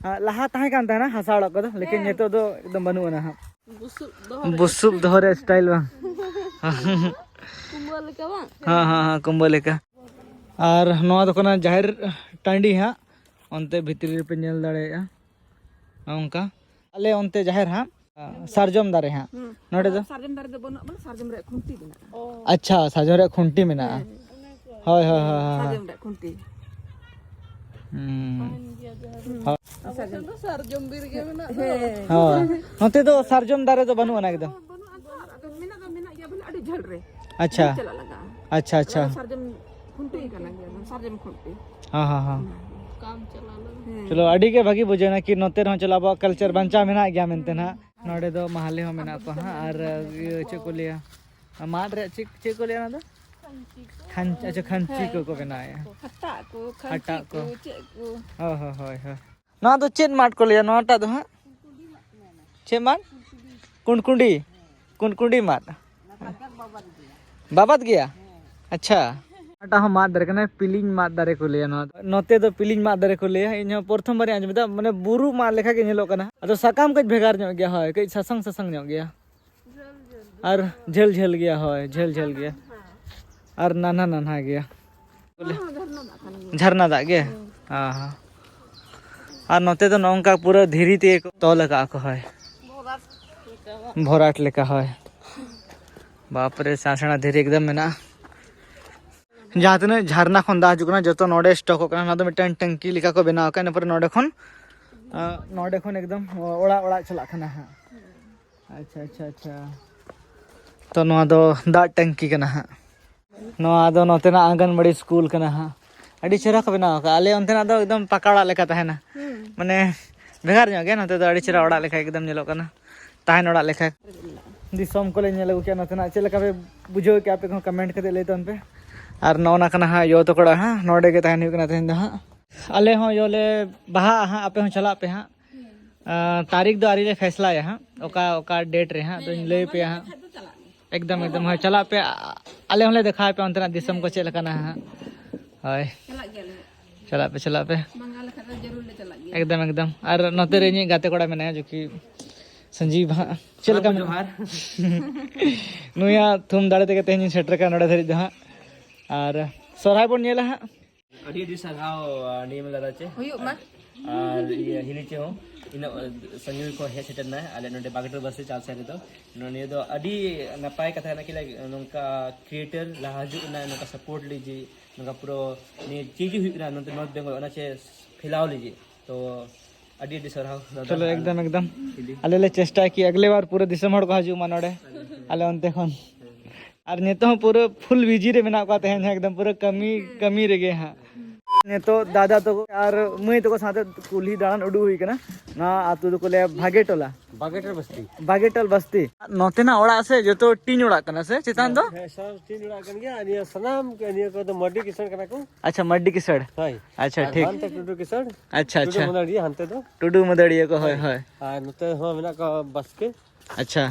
ᱟᱨ ᱞᱟᱦᱟ ᱛᱟᱦᱮᱸ ᱠᱟᱱ ᱛᱟᱦᱮᱱᱟ ᱦᱟᱥᱟ ᱚᱲᱟᱜ ᱠᱚᱫᱚ, ᱞᱮᱠᱤᱱ ᱦᱮᱸ᱾ ᱱᱤᱛᱚᱜ ᱫᱚ ᱮᱠᱫᱚᱢ ᱵᱟᱹᱱᱩᱜ ᱟᱱᱟ ᱦᱟᱸᱜ᱾ ᱵᱩᱥᱩᱵ ᱫᱚᱦᱚ ᱨᱮ᱾ ᱵᱩᱥᱩᱵ ᱫᱚᱦᱚ ᱨᱮ ᱥᱴᱟᱭᱤᱞ ᱵᱟᱝ? ᱠᱩᱢᱵᱟᱹ ᱞᱮᱠᱟ ᱵᱟᱝ? ᱦᱮᱸ, ᱦᱮᱸ, ᱦᱮᱸ, ᱠᱩᱢᱵᱟᱹ ᱞᱮᱠᱟ᱾ ᱟᱨ ᱱᱚᱣᱟ ᱫᱚ ᱠᱟᱱᱟ ᱡᱟᱦᱮᱨ ᱴᱟᱺᱰᱤ ᱦᱟᱸᱜ, ᱚᱱᱛᱮ ᱵᱷᱤᱛᱨᱤ ᱨᱮᱯᱮ ᱧᱮᱞ ᱫᱟᱲᱮᱭᱟᱜᱼᱟ᱾ ᱱᱚᱝᱠᱟ ᱟᱞᱮ ᱚᱱᱛᱮ ᱡᱟᱦᱮᱨ ᱦᱟᱸᱜ, ᱥᱟᱨᱡᱚᱢ ᱫᱟᱨᱮ ᱦᱟᱸᱜ᱾ ᱦᱩᱸ᱾ ᱱᱚᱰᱮ ᱫᱚ? ᱥᱟᱨᱡᱚᱢ ᱫᱟᱨᱮ ᱫᱚ ᱵᱟᱹᱱᱩᱜᱼᱟ, ᱵᱚᱞᱮ ᱥᱟᱨᱡᱚᱢ ᱨᱮᱭᱟᱜ ᱠᱷᱩᱱᱴᱤ ᱢᱮᱱᱟᱜᱼᱟ᱾ ᱟᱪᱪᱷᱟ, ᱥᱟᱨᱡᱚᱢ ᱨᱮᱭᱟᱜ ᱠᱷᱩᱱᱴᱤ ᱢᱮᱱᱟᱜᱼᱟ᱾ ᱦᱮᱸ᱾ ᱦᱳᱭ, ᱦᱳᱭ, ᱦᱳᱭ, ᱦᱳᱭ᱾ ᱥᱟᱨᱡᱚᱢ ᱨᱮᱭᱟᱜ ᱠᱷᱩᱱᱴᱤ᱾ ᱦᱩᱸ᱾ ᱦᱩᱸ᱾ ᱟᱵᱚ ᱥᱟᱨᱡᱚᱢ ᱴᱷᱮᱱ ᱫᱚ ᱥᱟᱨᱡᱚᱢ ᱵᱤᱨ ᱜᱮ ᱢᱮᱱᱟᱜ ᱫᱚ᱾ ᱦᱮᱸ᱾ ᱦᱳᱭ᱾ ᱱᱚᱛᱮ ᱫᱚ ᱥᱟᱨᱡᱚᱢ ᱫᱟᱨᱮ ᱫᱚ ᱵᱟᱹᱱᱩᱜ ᱟᱱᱟ ᱮᱠᱫᱚᱢ᱾ ᱵᱟᱹᱱᱩᱜᱼᱟ ᱛᱚ, ᱟᱫᱚ ᱢᱮᱱᱟᱜ ᱫᱚ ᱢᱮᱱᱟᱜ ᱜᱮᱭᱟ, ᱵᱚᱞᱮ ᱟᱹᱰᱤ ᱡᱷᱟᱹᱞ ᱨᱮ᱾ ᱟᱪᱪᱷᱟ᱾ ᱡᱷᱟᱹᱞ ᱪᱟᱞᱟᱜ ᱞᱟᱜᱟᱜᱼᱟ᱾ ᱟᱪᱪᱷᱟ, ᱟᱪᱪᱷᱟ᱾ ᱚᱱᱟ ᱫᱚ ᱥᱟᱨᱡᱚᱢ ᱠᱷᱩᱱᱴᱤ ᱠᱟᱱᱟ ᱜᱮᱭᱟ, ᱥᱟᱨᱡᱚᱢ ᱠᱷᱩᱱᱴᱤ᱾ ᱦᱮᱸ, ᱦᱮᱸ, ᱦᱮᱸ᱾ ᱚᱱᱟ ᱜᱮ᱾ ᱠᱟᱢ ᱪᱟᱞᱟᱣ ᱞᱮᱱ᱾ ᱦᱮᱸ᱾ ᱪᱚᱞᱚ, ᱟᱹᱰᱤ ᱜᱮ ᱵᱷᱟᱹᱜᱤ ᱵᱩᱡᱷᱟᱹᱣ ᱮᱱᱟ ᱠᱤ ᱱᱚᱛᱮ ᱨᱮᱦᱚᱸ ᱪᱚᱞᱚ ᱟᱵᱚᱣᱟᱜ culture ᱵᱟᱧᱪᱟᱣ ᱢᱮᱱᱟᱜ ᱜᱮᱭᱟ ᱢᱮᱱᱛᱮ ᱱᱟᱦᱟᱜ᱾ ᱱᱚᱰᱮ ᱫᱚ ᱢᱟᱦᱞᱮ ᱦᱚᱸ ᱢᱮᱱᱟᱜ ᱠᱚᱣᱟ ᱦᱟᱸᱜ, ᱟᱨ ᱤᱭᱟᱹ ᱪᱮᱫ ᱠᱚ ᱞᱟᱹᱭᱟ, ᱢᱟᱫ ᱨᱮᱭᱟᱜ ᱪᱮᱫ, ᱪᱮᱫ ᱠᱚ ᱞᱟᱹᱭᱟ ᱚᱱᱟ ᱫᱚ? ᱠᱷᱟᱧᱪᱤ, ᱟᱪᱪᱷᱟ, ᱠᱷᱟᱧᱪᱤ ᱠᱚᱠᱚ ᱵᱮᱱᱟᱣᱮᱫᱼᱟ᱾ ᱦᱟᱴᱟᱜ ᱠᱚ, ᱠᱷᱟᱧᱪᱤ ᱦᱟᱴᱟᱜ ᱠᱚ᱾ ᱠᱚ, ᱪᱮᱫ ᱠᱚ᱾ ᱦᱳᱭ, ᱦᱳᱭ, ᱦᱳᱭ, ᱦᱳᱭ᱾ ᱱᱚᱣᱟ ᱫᱚ ᱪᱮᱫ ᱢᱟᱫ ᱠᱚ ᱞᱟᱹᱭᱟ ᱱᱚᱣᱟᱴᱟᱜ ᱫᱚ ᱦᱟᱸᱜ? ᱪᱮᱫ ᱢᱟᱫ? ᱠᱩᱱᱠᱩᱰᱤ᱾ ᱠᱩᱱᱠᱩᱰᱤ ᱢᱟᱫ᱾ ᱵᱟᱵᱟᱫ ᱜᱮᱭᱟ? ᱟᱪᱪᱷᱟ᱾ ᱚᱱᱟᱴᱟᱜ ᱦᱚᱸ ᱢᱟᱫ ᱫᱟᱨᱮ ᱠᱟᱱᱟ, ᱯᱤᱞᱤᱧ ᱢᱟᱫ ᱫᱟᱨᱮ ᱠᱚ ᱞᱟᱹᱭᱟ ᱱᱚᱣᱟ ᱫᱚ᱾ ᱱᱚᱛᱮ ᱫᱚ ᱯᱤᱞᱤᱧ ᱢᱟᱫ ᱫᱟᱨᱮ ᱠᱚ ᱞᱟᱹᱭᱟ᱾ ᱤᱧ ᱦᱚᱸ ᱯᱨᱚᱛᱷᱚᱢ ᱵᱟᱨᱤᱧ ᱟᱸᱡᱚᱢ ᱮᱫᱟ, ᱢᱟᱱᱮ ᱵᱩᱨᱩ ᱢᱟᱫ ᱞᱮᱠᱟ ᱜᱮ ᱧᱮᱞᱚᱜ ᱠᱟᱱᱟ᱾ ᱟᱫᱚ ᱥᱟᱠᱟᱢ ᱠᱟᱹᱡ ᱵᱷᱮᱜᱟᱨ ᱧᱚᱜ ᱜᱮᱭᱟ, ᱦᱳᱭ, ᱠᱟᱹᱡ ᱥᱟᱥᱟᱝ ᱥᱟᱥᱟᱝ ᱧᱚᱜ ᱜᱮᱭᱟ᱾ ᱟᱨ ᱡᱷᱟᱹᱞ ᱡᱷᱟᱹᱞ ᱜᱮᱭᱟ, ᱦᱳᱭ, ᱡᱷᱟᱹᱞ ᱡᱷᱟᱹᱞ ᱜᱮᱭᱟ᱾ ᱟᱨ ᱱᱟᱱᱦᱟ ᱱᱟᱱᱦᱟ ᱜᱮᱭᱟ᱾ ᱵᱚᱞᱮ ᱡᱷᱟᱨᱱᱟ ᱫᱟᱜ ᱜᱮ? ᱦᱮᱸ, ᱦᱮᱸ᱾ ᱟᱨ ᱱᱚᱛᱮ ᱫᱚ ᱱᱚᱝᱠᱟ ᱯᱩᱨᱟᱹ ᱫᱷᱤᱨᱤ ᱛᱮᱜᱮ ᱠᱚ ᱛᱚᱞ ᱟᱠᱟᱫᱼᱟ ᱠᱚ, ᱦᱳᱭ᱾ ᱵᱷᱚᱨᱟᱴ ᱞᱮᱠᱟ, ᱦᱳᱭ᱾ ᱵᱟᱯᱨᱮ, ᱥᱮᱬᱟ ᱥᱮᱬᱟ ᱫᱷᱤᱨᱤ ᱮᱠᱫᱚᱢ ᱢᱮᱱᱟᱜᱼᱟ᱾ ᱡᱟᱦᱟᱸ ᱛᱤᱱᱟᱹᱜ ᱡᱷᱟᱨᱱᱟ ᱠᱷᱚᱱ ᱫᱟᱜ ᱦᱤᱡᱩᱜ ᱠᱟᱱᱟ, ᱡᱚᱛᱚ ᱱᱚᱰᱮ ᱥᱴᱚᱠᱚᱜ ᱠᱟᱱᱟ᱾ ᱱᱚᱣᱟ ᱫᱚ ᱢᱤᱫᱴᱟᱝ ᱴᱮᱝᱠᱤ ᱞᱮᱠᱟ ᱠᱚ ᱵᱮᱱᱟᱣ ᱟᱠᱟᱫᱼᱟ᱾ ᱤᱱᱟᱹ ᱯᱚᱨᱮ ᱱᱚᱰᱮ ᱠᱷᱚᱱ, ᱟᱸ, ᱱᱚᱰᱮ ᱠᱷᱚᱱ ᱮᱠᱫᱚᱢ ᱚᱲᱟᱜ ᱚᱲᱟᱜ ᱪᱟᱞᱟᱜ ᱠᱟᱱᱟ ᱦᱟᱸᱜ᱾ ᱟᱪᱪᱷᱟ, ᱟᱪᱪᱷᱟ, ᱟᱪᱪᱷᱟ᱾ ᱛᱚ, ᱱᱚᱣᱟ ᱫᱚ ᱫᱟᱜ ᱴᱮᱝᱠᱤ ᱠᱟᱱᱟ ᱦᱟᱸᱜ᱾ ᱱᱚᱣᱟ ᱫᱚ ᱱᱚᱛᱮᱱᱟᱜ ᱟᱝᱜᱟᱱᱵᱟᱲᱤ ᱥᱠᱩᱞ ᱠᱟᱱᱟ ᱦᱟᱸᱜ᱾ ᱟᱹᱰᱤ ᱪᱮᱦᱨᱟ ᱠᱚ ᱵᱮᱱᱟᱣ ᱟᱠᱟᱫᱼᱟ᱾ ᱟᱞᱮ ᱚᱱᱛᱮᱱᱟᱜ ᱫᱚ ᱮᱠᱫᱚᱢ ᱯᱟᱠᱟ ᱚᱲᱟᱜ ᱞᱮᱠᱟ ᱛᱟᱦᱮᱱᱟ᱾ ᱦᱩᱸ᱾ ᱢᱟᱱᱮ, ᱵᱷᱮᱜᱟᱨ ᱧᱚᱜ ᱜᱮᱭᱟ᱾ ᱱᱚᱛᱮ ᱫᱚ ᱟᱹᱰᱤ ᱪᱮᱦᱨᱟ ᱚᱲᱟᱜ ᱞᱮᱠᱟ ᱮᱠᱫᱚᱢ ᱧᱮᱞᱚᱜ ᱠᱟᱱᱟ, ᱛᱟᱦᱮᱱ ᱚᱲᱟᱜ ᱞᱮᱠᱟ᱾ ᱫᱤᱥᱚᱢ ᱠᱚᱞᱮ ᱧᱮᱞ ᱟᱹᱜᱩ ᱠᱮᱫᱼᱟ ᱱᱚᱛᱮᱱᱟᱜ᱾ ᱪᱮᱫ ᱞᱮᱠᱟ ᱯᱮ ᱵᱩᱡᱷᱟᱹᱣ ᱠᱮᱫᱼᱟ, ᱟᱯᱮ ᱠᱚᱦᱚᱸ ᱠᱚᱢᱮᱱᱴ ᱠᱟᱛᱮ ᱞᱟᱹᱭ ᱛᱟᱵᱚᱱ ᱯᱮ᱾ ᱟᱨ ᱱᱚᱜᱼᱚ ᱱᱟ ᱠᱟᱱᱟ ᱦᱟᱸᱜ ᱭᱚ ᱛᱟᱠᱚ ᱚᱲᱟᱜ ᱦᱟᱸᱜ, ᱱᱚᱰᱮ ᱜᱮ ᱛᱟᱦᱮᱱ ᱦᱩᱭᱩᱜ ᱠᱟᱱᱟ ᱛᱮᱦᱮᱧ ᱫᱚ ᱦᱟᱸᱜ᱾ ᱟᱞᱮ ᱦᱚᱸ ᱭᱚ ᱞᱮ ᱵᱟᱦᱟᱜᱼᱟ ᱦᱟᱸᱜ, ᱟᱯᱮ ᱦᱚᱸ ᱪᱟᱞᱟᱜ ᱯᱮ ᱦᱟᱸᱜ᱾ ᱟᱸ, ᱛᱟᱹᱨᱤᱠᱷ ᱫᱚ ᱟᱹᱣᱨᱤ ᱞᱮ ᱯᱷᱮᱥᱞᱟᱭᱟ ᱦᱟᱸᱜ, ᱚᱠᱟ, ᱚᱠᱟ ᱰᱮᱴ ᱨᱮ ᱦᱟᱸᱜ ᱫᱚᱧ ᱞᱟᱹᱭ ᱟᱯᱮᱭᱟ ᱦᱟᱸᱜ᱾ ᱮᱠᱫᱚᱢ, ᱮᱠᱫᱚᱢ, ᱦᱳᱭ, ᱪᱟᱞᱟᱜ ᱯᱮ᱾ ᱟ-, ᱟᱞᱮ ᱦᱚᱸᱞᱮ ᱫᱮᱠᱷᱟᱣ ᱟᱯᱮᱭᱟ ᱚᱱᱛᱮᱱᱟᱜ ᱫᱤᱥᱚᱢ ᱠᱚ ᱪᱮᱫ ᱞᱮᱠᱟᱱᱟ ᱦᱟᱸᱜ᱾ ᱦᱳᱭ᱾ ᱪᱟᱞᱟᱜ ᱜᱮᱭᱟᱞᱮ᱾ ᱪᱟᱞᱟᱜ ᱯᱮ, ᱪᱟᱞᱟᱜ ᱯᱮ᱾ ᱢᱟᱸᱜᱟ ᱞᱮᱠᱷᱟᱡ ᱫᱚ ᱡᱟᱹᱨᱩᱲ ᱞᱮ ᱪᱟᱞᱟᱜ ᱜᱮᱭᱟ᱾ ᱮᱠᱫᱚᱢ, ᱮᱠᱫᱚᱢ᱾ ᱟᱨ ᱱᱚᱛᱮ ᱨᱮ ᱤᱧᱤᱡ ᱜᱟᱛᱮ ᱠᱚᱲᱟ ᱢᱮᱱᱟᱭᱟ, ᱡᱚᱠᱤ ᱥᱟᱹᱧᱡᱤᱵ ᱦᱟᱸᱜ᱾ ᱪᱮᱫ ᱞᱮᱠᱟ ᱥᱟᱱᱟᱢ ᱠᱚ ᱢᱮᱱᱟᱜ-ᱟ? ᱡᱚᱦᱟᱨ᱾ ᱱᱩᱭᱟᱜ ᱛᱷᱩᱢ ᱫᱟᱲᱮ ᱛᱮᱜᱮ ᱛᱮᱦᱮᱧ ᱤᱧ ᱥᱮᱴᱮᱨ ᱟᱠᱟᱱᱟ ᱱᱚᱰᱮ ᱫᱷᱟᱹᱨᱤᱡ ᱫᱚ ᱦᱟᱸᱜ᱾ ᱟᱨ ᱥᱚᱨᱦᱟᱭ ᱵᱚᱱ ᱧᱮᱞᱟ ᱦᱟᱸᱜ᱾ ᱟᱹᱰᱤ ᱟᱹᱰᱤ ᱥᱟᱨᱦᱟᱣ, ᱟᱹᱰᱤ ᱢᱮᱞᱟ ᱪᱮ᱾ ᱦᱩᱭᱩᱜ ᱢᱟ᱾ ᱟᱨ ᱤᱭᱟᱹ ᱦᱤᱞᱤ ᱪᱮ ᱦᱚᱸ ᱤᱱᱟᱹᱜ ᱥᱟᱺᱜᱤᱧ ᱠᱷᱚᱱ ᱦᱮᱡ ᱥᱮᱴᱮᱨ ᱮᱱᱟᱭ ᱟᱞᱮ ᱱᱚᱰᱮ ᱵᱟᱜᱮᱴᱚᱨ ᱵᱟᱥ ᱪᱟᱞ ᱥᱟᱭ ᱨᱮᱫᱚ᱾ ᱱᱚ-, ᱱᱤᱭᱟᱹ ᱫᱚ ᱟᱹᱰᱤ ᱱᱟᱯᱟᱭ ᱠᱟᱛᱷᱟ ᱠᱟᱱᱟ ᱠᱤ, like, ᱱᱚᱝᱠᱟ ᱠᱨᱤᱭᱮᱴᱟᱨ ᱞᱟᱦᱟ ᱦᱤᱡᱩᱜ ᱠᱟᱱᱟ, ᱱᱚᱝᱠᱟ ᱥᱟᱯᱳᱨᱴ ᱞᱟᱹᱜᱤᱫ, ᱱᱚᱝᱠᱟ ᱯᱩᱨᱟᱹ ᱱᱤᱭᱟᱹ ᱪᱮᱫ ᱜᱮ ᱦᱩᱭᱩᱜ ᱠᱟᱱᱟ ᱱᱚᱛᱮ ᱱᱚᱨᱛᱷ ᱵᱮᱝᱜᱚᱞ, ᱚᱱᱟ ᱪᱮ ᱯᱷᱮᱞᱟᱣ ᱞᱟᱹᱜᱤᱫ᱾ ᱛᱚ ᱟᱹᱰᱤ ᱟᱹᱰᱤ ᱥᱟᱨᱦᱟᱣ ᱫᱟᱫᱟ᱾ ᱪᱚᱞᱚ, ᱟᱨ ᱮᱠᱫᱚᱢ, ᱮᱠᱫᱚᱢ᱾ ᱦᱤᱞᱤ᱾ ᱟᱞᱮ ᱞᱮ ᱪᱮᱥᱴᱟᱭᱟ ᱠᱤ ᱟᱜᱽᱞᱮ ᱵᱟᱨ ᱯᱩᱨᱟᱹ ᱫᱤᱥᱚᱢ ᱦᱚᱲ ᱠᱚ ᱦᱤᱡᱩᱜ ᱢᱟ ᱱᱚᱰᱮ, ᱟᱞᱮ ᱚᱱᱛᱮ ᱠᱷᱚᱱ᱾ ᱟᱨ ᱱᱤᱛᱚᱜ ᱦᱚᱸ ᱯᱩᱨᱟᱹ ᱯᱷᱩᱞ ᱵᱤᱡᱤ ᱨᱮ ᱢᱮᱱᱟᱜ ᱠᱚᱣᱟ ᱛᱮᱦᱮᱧ ᱦᱚᱸ, ᱮᱠᱫᱚᱢ ᱯᱩᱨᱟᱹ ᱠᱟᱹᱢᱤ, ᱠᱟᱹᱢᱤ ᱨᱮᱜᱮ ᱦᱟᱸᱜ᱾ ᱱᱤᱛᱚᱜ ᱫᱟᱫᱟ ᱛᱟᱠᱚ ᱟᱨ ᱢᱟᱹᱭ ᱛᱟᱠᱚ ᱥᱟᱶᱛᱮ ᱠᱩᱞᱦᱤ ᱫᱟᱬᱟᱱ ᱩᱰᱩᱠ ᱦᱩᱭ ᱠᱟᱱᱟ᱾ ᱱᱚᱣᱟ ᱟᱹᱛᱩ ᱫᱚᱠᱚ ᱞᱟᱹᱭᱟ ᱵᱷᱟᱜᱮᱴᱚᱞᱟ᱾ ᱵᱟᱜᱮᱴᱟᱞ ᱵᱟᱥᱛᱤ᱾ ᱵᱟᱜᱮᱴᱟᱞ ᱵᱟᱥᱛᱤ᱾ ᱱᱚᱛᱮᱱᱟᱜ ᱚᱲᱟᱜ ᱥᱮ ᱡᱚᱛᱚ ᱴᱤᱱ ᱚᱲᱟᱜ ᱠᱟᱱᱟ ᱥᱮ ᱪᱮᱛᱟᱱ ᱫᱚ? ᱦᱮᱸ, ᱥᱟᱱᱟᱢ ᱴᱤᱱ ᱚᱲᱟᱜ ᱠᱟᱱ ᱜᱮᱭᱟ᱾ ᱟᱨ ᱱᱤᱭᱟᱹ ᱥᱟᱱᱟᱢ ᱱᱤᱭᱟᱹ ᱠᱚᱫᱚ ᱢᱟᱹᱨᱰᱤ ᱠᱤᱥᱟᱹᱬ ᱠᱟᱱᱟ ᱠᱚ᱾ ᱟᱪᱪᱷᱟ, ᱢᱟᱹᱨᱰᱤ ᱠᱤᱥᱟᱹᱬ᱾ ᱦᱳᱭ᱾ ᱟᱪᱪᱷᱟ, ᱟᱨ ᱴᱷᱤᱠ᱾ ᱦᱟᱱᱛᱮ ᱴᱩᱰᱩ ᱠᱤᱥᱟᱹᱬ᱾ ᱟᱪᱪᱷᱟ, ᱴᱩᱰᱩ ᱟᱪᱪᱷᱟ᱾ ᱢᱟᱹᱫᱟᱹᱲᱤᱭᱟᱹ ᱦᱟᱱᱛᱮ ᱫᱚ᱾ ᱴᱩᱰᱩ ᱢᱟᱹᱫᱟᱹᱲᱤᱭᱟᱹ ᱠᱚ, ᱦᱳᱭ, ᱦᱳᱭ᱾ ᱦᱳᱭ᱾ ᱟᱨ ᱱᱚᱛᱮ ᱦᱚᱸ ᱢᱮᱱᱟᱜ ᱠᱚᱣᱟ ᱵᱟᱥᱠᱮ᱾ ᱟᱪᱪᱷᱟ᱾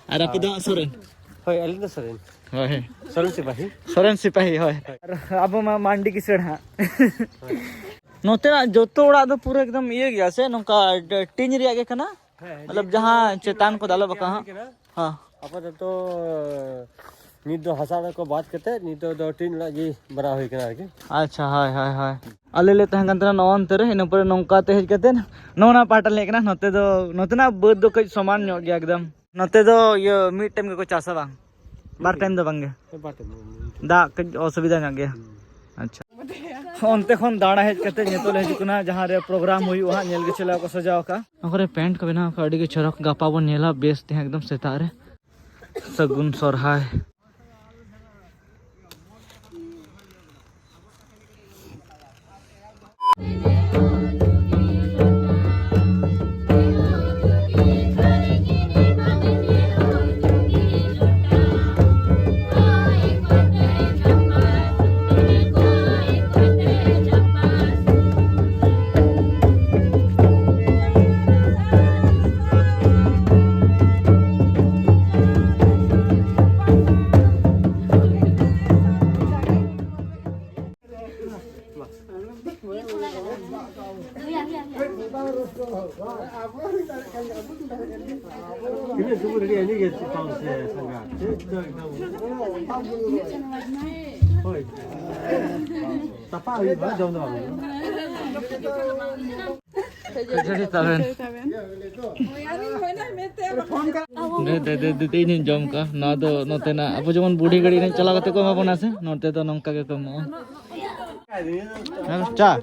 ᱟᱨ ᱟᱯᱮ ᱫᱚ ᱦᱟᱸᱜ ᱥᱚᱨᱮᱱ? ᱦᱳᱭ, ᱟᱹᱞᱤᱧ ᱫᱚ ᱥᱚᱨᱮᱱ᱾ ᱦᱳᱭ᱾ ᱥᱚᱨᱮᱱ ᱥᱤᱯᱟᱦᱤ᱾ ᱥᱚᱨᱮᱱ ᱥᱤᱯᱟᱦᱤ, ᱦᱳᱭ᱾ ᱦᱳᱭ᱾ ᱟᱨ ᱟᱵᱚ ᱢᱟ ᱢᱟᱱᱰᱤ ᱠᱤᱥᱟᱹᱬ ᱦᱟᱸᱜ᱾ ᱦᱳᱭ᱾ ᱱᱚᱛᱮᱱᱟᱜ ᱡᱚᱛᱚ ᱚᱲᱟᱜ ᱫᱚ ᱯᱩᱨᱟᱹ ᱮᱠᱫᱚᱢ ᱤᱭᱟᱹ ᱜᱮᱭᱟ ᱥᱮ, ᱱᱚᱝᱠᱟ ᱴᱤᱧ ᱨᱮᱭᱟᱜ ᱜᱮ ᱠᱟᱱᱟ? ᱦᱮᱸ, ᱢᱚᱛᱞᱚᱵ ᱱᱤᱛ ᱫᱚ ᱡᱟᱦᱟᱸ ᱴᱤᱧ ᱪᱮᱛᱟᱱ ᱨᱮᱭᱟᱜ ᱠᱚ ᱜᱮ ᱫᱟᱞᱚᱵ ᱦᱩᱭ ᱟᱠᱟᱱᱟ ᱦᱟᱸᱜ? ᱠᱟᱱᱟ᱾ ᱦᱮᱸ᱾ ᱟᱯᱟᱛᱚᱛᱚ ᱱᱤᱛ ᱫᱚ ᱦᱟᱥᱟ ᱚᱲᱟᱜ ᱠᱚ ᱵᱟᱫ ᱠᱟᱛᱮ ᱱᱤᱛᱚᱜ ᱫᱚ ᱴᱤᱱ ᱚᱲᱟᱜ ᱜᱮ ᱵᱮᱱᱟᱣ ᱦᱩᱭ ᱠᱟᱱᱟ ᱟᱨᱠᱤ᱾ ᱟᱪᱪᱷᱟ, ᱦᱳᱭ, ᱦᱳᱭ, ᱦᱳᱭ᱾ ᱟᱞᱮ ᱞᱮ ᱛᱟᱦᱮᱸ ᱠᱟᱱ ᱛᱟᱦᱮᱱᱟ ᱱᱚᱜᱼᱚ ᱱᱚᱱᱛᱮ ᱨᱮ, ᱤᱱᱟᱹ ᱯᱚᱨᱮ ᱱᱚᱝᱠᱟ ᱛᱮ ᱦᱮᱡ ᱠᱟᱛᱮ ᱱᱚᱜᱼᱚ ᱱᱚᱣᱟ ᱯᱟᱦᱴᱟ ᱞᱮ ᱦᱮᱡ ᱠᱟᱱᱟ᱾ ᱱᱚᱛᱮ ᱫᱚ, ᱱᱚᱛᱮᱱᱟᱜ ᱵᱟᱹᱫᱽ ᱫᱚ ᱠᱟᱹᱡ ᱥᱚᱢᱟᱱ ᱧᱚᱜ ᱜᱮᱭᱟ ᱮᱠᱫᱚᱢ᱾ ᱱᱚᱛᱮ ᱫᱚ ᱤᱭᱟᱹ ᱢᱤᱫ ᱴᱟᱭᱤᱢ ᱜᱮᱠᱚ ᱪᱟᱥᱟ ᱵᱟᱝ? ᱵᱟᱨ ᱴᱟᱭᱤᱢ ᱫᱚ ᱵᱟᱝ ᱜᱮ? ᱦᱮᱸ, ᱵᱟᱨ ᱴᱟᱭᱤᱢ᱾ ᱫᱟᱜ ᱠᱟᱹᱡ ᱚᱥᱩᱵᱤᱫᱟ ᱧᱚᱜ ᱜᱮᱭᱟ᱾ ᱦᱩᱸ᱾ ᱟᱪᱪᱷᱟ᱾ ᱚᱱᱛᱮ ᱠᱷᱚᱱ ᱫᱟᱬᱟ ᱦᱮᱡ ᱠᱟᱛᱮ ᱱᱤᱛᱚᱜ ᱞᱮ ᱦᱤᱡᱩᱜ ᱠᱟᱱᱟ, ᱡᱟᱦᱟᱸ ᱨᱮ ᱯᱨᱳᱜᱨᱟᱢ ᱦᱩᱭᱩᱜᱼᱟ ᱦᱟᱸᱜ, ᱧᱮᱞ ᱜᱮ ᱪᱮᱫ ᱞᱮᱠᱟ ᱠᱚ ᱥᱟᱡᱟᱣ ᱟᱠᱟᱫᱼᱟ᱾ ᱚᱱᱟ ᱠᱚᱨᱮ ᱯᱮᱱᱴ ᱠᱚ ᱵᱮᱱᱟᱣ ᱟᱠᱟᱫᱼᱟ, ᱟᱹᱰᱤ ᱜᱮ ᱪᱚᱨᱚᱠ᱾ ᱜᱟᱯᱟ ᱵᱚᱱ ᱧᱮᱞᱟ ᱵᱮᱥ ᱛᱮ ᱦᱟᱸᱜ ᱮᱠᱫᱚᱢ ᱥᱮᱛᱟᱜ ᱨᱮ᱾ ᱥᱟᱹᱜᱩᱱ ᱥᱚᱨᱦᱟᱭ᱾ ᱦᱳᱭ᱾ ᱛᱟᱯᱟ ᱦᱩᱭᱩᱜᱼᱟ, ᱡᱚᱢ ᱫᱚ ᱵᱟᱝ ᱦᱩᱭᱩᱜᱼᱟ᱾ ᱠᱷᱟᱹᱡᱟᱹᱲᱤ ᱛᱟᱵᱮᱱ᱾ ᱫᱮ, ᱫᱮ, ᱫᱮ, ᱫᱮ, ᱫᱮ, ᱤᱧᱤᱧ ᱡᱚᱢ ᱠᱟᱜᱼᱟ᱾ ᱱᱚᱣᱟ ᱫᱚ ᱱᱚᱛᱮᱱᱟᱜ, ᱟᱵᱚ ᱡᱮᱢᱚᱱ ᱵᱩᱰᱷᱤ ᱜᱟᱹᱲᱤ ᱮᱱᱮᱡ ᱪᱟᱞᱟᱣ ᱠᱟᱛᱮ ᱠᱚ ᱮᱢᱟ ᱵᱚᱱᱟ ᱥᱮ, ᱱᱚᱛᱮ ᱫᱚ ᱱᱚᱝᱠᱟ ᱜᱮᱠᱚ ᱮᱢᱚᱜᱼᱟ᱾ ᱦᱮᱸ, ᱪᱟ᱾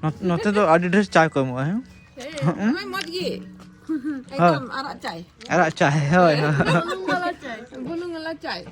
ᱱᱚ-, ᱱᱚᱛᱮ ᱫᱚ ᱟᱹᱰᱤ ᱰᱷᱮᱨ ᱪᱟ ᱠᱚ ᱮᱢᱚᱜᱼᱟ, ᱦᱮᱸ? ᱦᱮᱸ, ᱦᱮᱸ᱾ ᱫᱚᱢᱮ ᱢᱚᱡᱽ ᱜᱮ᱾ ᱦᱮᱸ᱾ ᱮᱠᱫᱚᱢ ᱟᱨᱟᱜ ᱪᱟᱭ᱾ ᱟᱨᱟᱜ ᱪᱟ, ᱦᱳᱭ, ᱦᱳᱭ᱾ ᱵᱩᱞᱩᱝ ᱵᱟᱞᱟ ᱪᱟᱭ᱾ ᱵᱩᱞᱩᱝ ᱵᱟᱞᱟ ᱪᱟᱭ᱾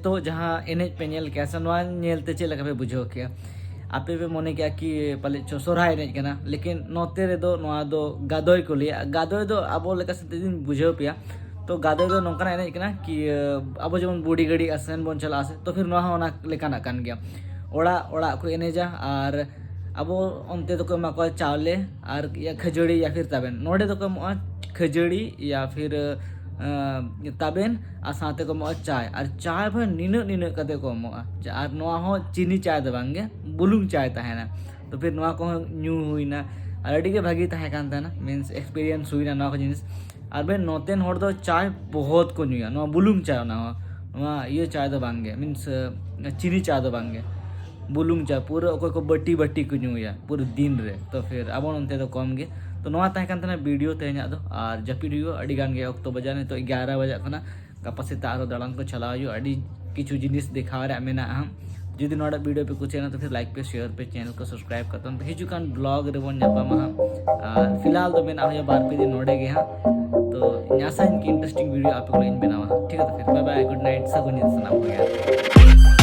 ᱛᱚ ᱡᱟᱦᱟᱸ ᱮᱱᱮᱡ ᱯᱮ ᱧᱮᱞ ᱠᱮᱜᱼᱟ ᱥᱮ, ᱱᱚᱣᱟ ᱧᱮᱞ ᱛᱮ ᱪᱮᱫ ᱞᱮᱠᱟ ᱯᱮ ᱵᱩᱡᱷᱟᱹᱣ ᱠᱮᱜᱼᱟ? ᱟᱯᱮ ᱯᱮ ᱢᱚᱱᱮ ᱠᱮᱜᱼᱟ ᱠᱤ ᱯᱟᱞᱮᱫ ᱪᱚ ᱥᱚᱨᱦᱟᱭ ᱮᱱᱮᱡ ᱠᱟᱱᱟ, ᱞᱮᱠᱤᱱ ᱱᱚᱛᱮ ᱨᱮᱫᱚ ᱱᱚᱣᱟ ᱫᱚ ᱜᱟᱫᱚᱭ ᱠᱚ ᱞᱟᱹᱭᱟ᱾ ᱜᱟᱫᱚᱭ ᱫᱚ ᱟᱵᱚ ᱞᱮᱠᱟ ᱥᱟᱛᱮ ᱡᱩᱫᱤᱧ ᱵᱩᱡᱷᱟᱹᱣ ᱯᱮᱭᱟ, ᱛᱚ ᱜᱟᱫᱚᱭ ᱫᱚ ᱱᱚᱝᱠᱟᱱᱟᱜ ᱮᱱᱮᱡ ᱠᱟᱱᱟ ᱠᱤ, ᱟᱵᱚ ᱡᱮᱢᱚᱱ ᱵᱩᱰᱤ ᱜᱟᱹᱰᱤ ᱟᱥᱮᱱ ᱵᱚᱱ ᱪᱟᱞᱟᱜᱼᱟ ᱥᱮ, ᱛᱚ ᱯᱷᱤᱨ ᱱᱚᱣᱟ ᱦᱚᱸ ᱚᱱᱟ ᱞᱮᱠᱟᱱᱟᱜ ᱠᱟᱱ ᱜᱮᱭᱟ᱾ ᱚᱲᱟᱜ ᱚᱲᱟᱜ ᱠᱚ ᱮᱱᱮᱡᱟ, ᱟᱨ ᱟᱵᱚ ᱚᱱᱛᱮ ᱫᱚᱠᱚ ᱮᱢᱟ ᱠᱚᱣᱟ ᱪᱟᱣᱞᱮ ᱟᱨ ᱭᱟ ᱠᱷᱟᱹᱡᱟᱹᱲᱤ ᱭᱟ ᱯᱷᱤᱨ ᱛᱟᱵᱮᱱ᱾ ᱱᱚᱰᱮ ᱫᱚᱠᱚ ᱮᱢᱚᱜᱼᱟ ᱠᱷᱟᱹᱡᱟᱹᱲᱤ ᱭᱟ ᱯᱷᱤᱨ, ᱟᱸ, ᱛᱟᱵᱮᱱ, ᱟᱨ ᱥᱟᱶᱛᱮ ᱠᱚ ᱮᱢᱚᱜᱼᱟ ᱪᱟᱭ᱾ ᱟᱨ ᱪᱟᱭ ᱦᱚᱸ ᱱᱤᱱᱟᱹᱜ ᱱᱤᱱᱟᱹᱜ ᱠᱟᱛᱮ ᱠᱚ ᱮᱢᱚᱜᱼᱟ᱾ ᱟᱨ ᱱᱚᱣᱟ ᱦᱚᱸ ᱪᱤᱱᱤ ᱪᱟᱭ ᱫᱚ ᱵᱟᱝ ᱜᱮ, ᱵᱩᱞᱩᱝ ᱪᱟᱭ ᱛᱟᱦᱮᱱᱟ᱾ ᱛᱚ ᱯᱷᱤᱨ ᱱᱚᱣᱟ ᱠᱚᱦᱚᱸ ᱧᱩ ᱦᱩᱭᱱᱟ, ᱟᱨ ᱟᱹᱰᱤ ᱜᱮ ᱵᱷᱟᱹᱜᱤ ᱛᱟᱦᱮᱸ ᱠᱟᱱ ᱛᱟᱦᱮᱱᱟ, ᱢᱤᱱᱥ ᱮᱠᱥᱯᱤᱨᱤᱭᱮᱱᱥ ᱦᱩᱭᱱᱟ ᱱᱚᱣᱟ ᱠᱚ ᱡᱤᱱᱤᱥ᱾ ᱟᱨ ᱵᱮᱱ ᱱᱚᱛᱮᱱ ᱦᱚᱲ ᱫᱚ ᱪᱟᱭ ᱵᱚᱦᱚᱛ ᱠᱚ ᱧᱩᱭᱟ, ᱱᱚᱣᱟ ᱵᱩᱞᱩᱝ ᱪᱟᱭ, ᱚᱱᱟ ᱦᱚᱸ, ᱱᱚᱣᱟ ᱤᱭᱟᱹ ᱪᱟᱭ ᱫᱚ ᱵᱟᱝ ᱜᱮ, ᱢᱤᱱᱥ ᱪᱤᱱᱤ ᱪᱟᱭ ᱫᱚ ᱵᱟᱝ ᱜᱮ, ᱵᱩᱞᱩᱝ ᱪᱟᱭ᱾ ᱯᱩᱨᱟᱹ ᱚᱠᱚᱭ ᱠᱚ ᱵᱟᱹᱴᱤ ᱵᱟᱹᱴᱤ ᱠᱚ ᱧᱩᱭᱟ ᱯᱩᱨᱟᱹ ᱫᱤᱱ ᱨᱮ᱾ ᱛᱚ ᱯᱷᱤᱨ ᱟᱵᱚ ᱱᱚᱱᱛᱮ ᱫᱚ ᱠᱚᱢ ᱜᱮ᱾ ᱛᱚ ᱱᱚᱣᱟ ᱛᱟᱦᱮᱸ ᱠᱟᱱ ᱛᱟᱦᱮᱱᱟ ᱵᱷᱤᱰᱤᱭᱳ ᱛᱮᱦᱮᱧᱟᱜ ᱫᱚ, ᱟᱨ ᱡᱟᱹᱯᱤᱫ ᱦᱩᱭᱩᱜᱼᱟ, ᱟᱹᱰᱤ ᱜᱟᱱ ᱜᱮ ᱚᱠᱛᱚ ᱵᱟᱡᱟᱣ, ᱱᱤᱛᱚᱜ ᱮᱜᱟᱨᱚ ᱵᱟᱡᱟᱜ ᱠᱟᱱᱟ᱾ ᱜᱟᱯᱟ ᱥᱮᱛᱟᱜ ᱟᱨᱦᱚᱸ ᱫᱟᱬᱟᱱ ᱠᱚ ᱪᱟᱞᱟᱣ ᱦᱩᱭᱩᱜᱼᱟ᱾ ᱟᱹᱰᱤ ᱠᱤᱪᱷᱩ ᱡᱤᱱᱤᱥ ᱫᱮᱠᱷᱟᱣ ᱨᱮᱭᱟᱜ ᱢᱮᱱᱟᱜᱼᱟ ᱦᱟᱸᱜ᱾ ᱡᱩᱫᱤ ᱱᱚᱣᱟ ᱵᱷᱤᱰᱤᱭᱳ ᱯᱮ ᱠᱩᱥᱤᱭᱟᱜᱼᱟ, ᱛᱚ ᱯᱷᱤᱨ ᱞᱟᱭᱤᱠ ᱯᱮ, ᱥᱮᱭᱟᱨ ᱯᱮ, ᱪᱮᱱᱮᱞ ᱠᱚ ᱥᱟᱵᱥᱠᱨᱟᱭᱤᱵ ᱠᱟᱛᱟᱵᱚᱱ ᱯᱮ᱾ ᱦᱤᱡᱩᱜ ᱠᱟᱱ ᱵᱞᱚᱜ ᱨᱮᱵᱚᱱ ᱧᱟᱯᱟᱢᱟ ᱦᱟᱸᱜ᱾ ᱟᱨ ᱯᱷᱤᱞᱦᱟᱞ ᱫᱚ ᱢᱮᱱᱟᱜ ᱦᱩᱭᱩᱜᱼᱟ ᱵᱟᱨ ᱯᱮ ᱫᱤᱱ ᱱᱚᱰᱮ ᱜᱮ ᱦᱟᱸᱜ᱾ ᱛᱚ ᱤᱧ ᱟᱥᱟᱧ ᱠᱤ ᱤᱱᱴᱟᱨᱮᱥᱴᱤᱝ ᱵᱷᱤᱰᱤᱭᱳ ᱟᱯᱮ ᱠᱚ ᱞᱟᱹᱜᱤᱫ ᱤᱧ ᱵᱮᱱᱟᱣᱟ ᱦᱟᱸᱜ᱾ ᱴᱷᱤᱠ ᱟᱪᱷᱮ, ᱯᱷᱤᱨ ᱵᱟᱭ ᱵᱟᱭ, ᱜᱩᱰ ᱱᱟᱭᱤᱴ, ᱥᱟᱹᱜᱩᱱ ᱧᱤᱫᱟᱹ ᱥᱟᱱᱟᱢ ᱠᱚᱜᱮ᱾